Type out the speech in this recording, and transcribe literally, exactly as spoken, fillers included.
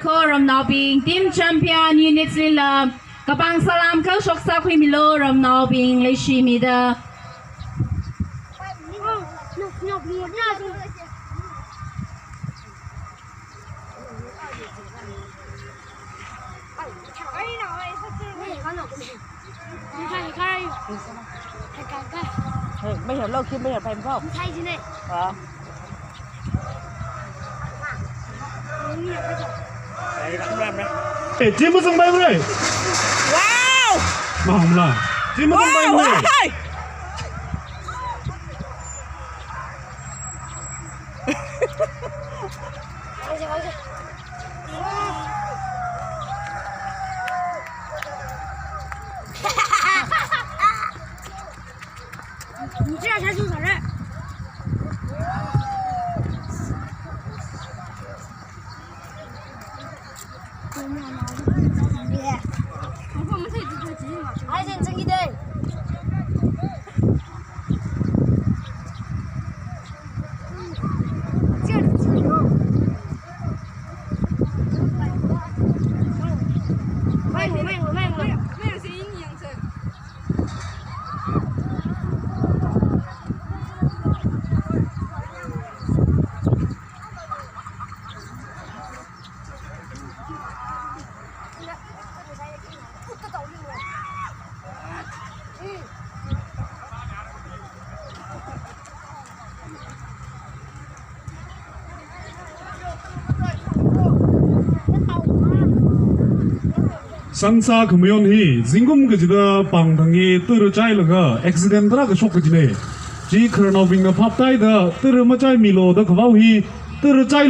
Kho ramnaobing, team champion units lila kapang salam kha shoksa khuimilu ramnaobing, leishimida. Hey, ไม่เห็นเราคลิป ไม่เห็นแฟนเขา ใช่สิเนี่ย อ๋อ Hey, team masang bai bai. Wow! Maham la. Team masang bai bai. Wow! Hey! Sangsa khamayon hi zingkum kachida pāng thang hi tara chailaga accident tarākha shok kajina. Chi khararnaobingna phaptāhaida tara machaimilu da khavao hi tara chai